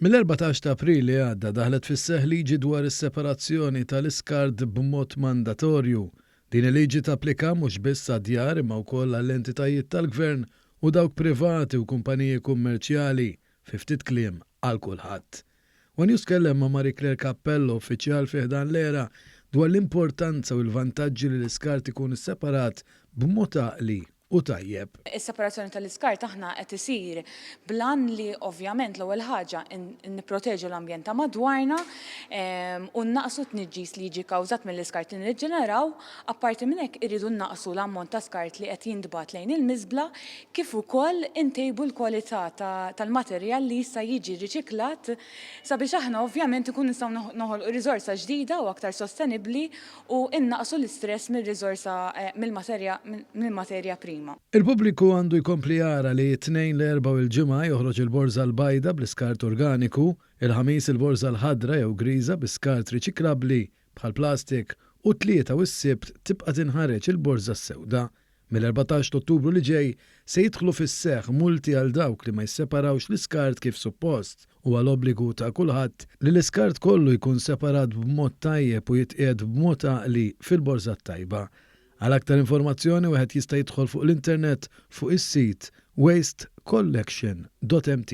Mill-14 ta' April li għadda daħlet fis-seħħ liġi dwar is-separazzjoni tal-iskart b'mod mandatorju. Din il-liġi tapplika mhux biss għad-djar imma wkoll għall-entitajiet tal-Gvern u dawk privati u kumpaniji kummerċjali, fi ftit kliem għal kulħadd. One News tkellem ma' Marie Claire Cappello, uffiċjal fi ħdan l-ERA, dwar l-importanza u l-vantaġġi li l-iskart ikun isseparat b'mod għaqli u tajjeb. Is-separazzjoni tal-iskart aħna qed isir bl-għan li ovvjament l-ewwel ħaġa nipproteġu l-ambjent ta' madwarna u nnaqqsu t-tniġġis li jiġi kkawżat mill-iskart li niġġeneraw. Apparti minn hekk irridu nnaqqsu l-ammont ta' skart li qed jintbagħat lejn il-miżbla kif ukoll intejbu l-kwalità tal-materjal li jista' jiġi riċiklat sabiex aħna ovvjament inkunu nistgħu noħolqu riżorsa ġdida u aktar sostenibbli u nnaqqsu l-istress mir-riżorsa mill-materja mill-materja prima. Il-pubbliku għandu jkompli jara li t-Tnejn, l-Erbgħa u l-Ġimgħa joħroġ il-borża l-bajda bl-iskart organiku, il-Ħamis il-borża l-ħadra jew griża bi skart riċiklabbli bħall-plastik u t-Tlieta u s-Sibt tibqa' tinħareġ il-borża s-sewda. Mill-14 t'Ottubru li ġej se jidħlu fis-seħħ multi għal dawk li ma jisseparawx l-iskart kif suppost. Huwa l-obbligu ta' kulħadd li l-iskart kollu jkun separat b'mod tajjeb u jitqiegħed b'mod għaqli fil-borża t-tajba. Għal aktar informazzjoni wieħed jista' jidħol fuq l-internet fuq is-sit wastecollection.mt.